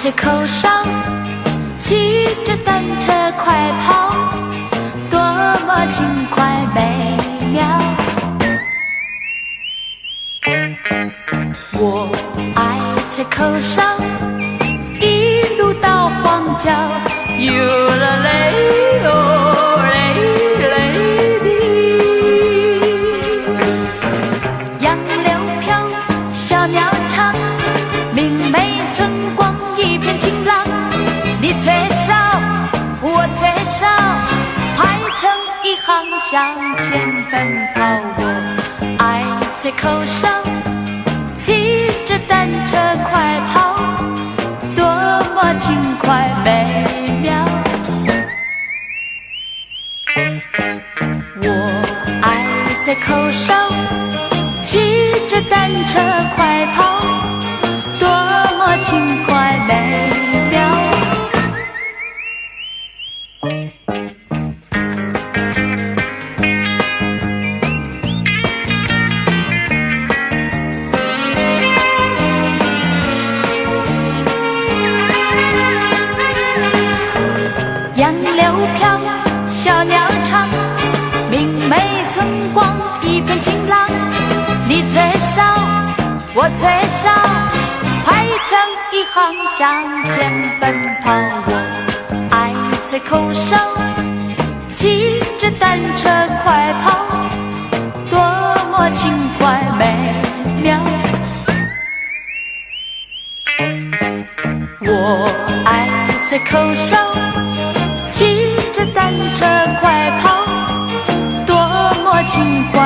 吹口哨，骑着单车快跑，多麼輕快美妙。我愛吹口哨，一路到荒郊，喲啦嘞哦嘞嘞的，楊柳飄，小鳥唱，明媚春光一片晴朗。你吹哨，我吹哨，排成一行向前奔跑。我愛吹口哨，騎着單車快跑，多麼輕快美妙。我愛吹口哨，騎着單車快跑，多麼輕快美妙。楊柳飄，小鳥唱，明媚春光一片晴朗。你吹哨，我吹哨，排成一行向前奔跑。我愛吹口哨，騎着單車快跑，多麼輕快美妙。我愛吹口哨，騎着單車快跑，多麼輕快。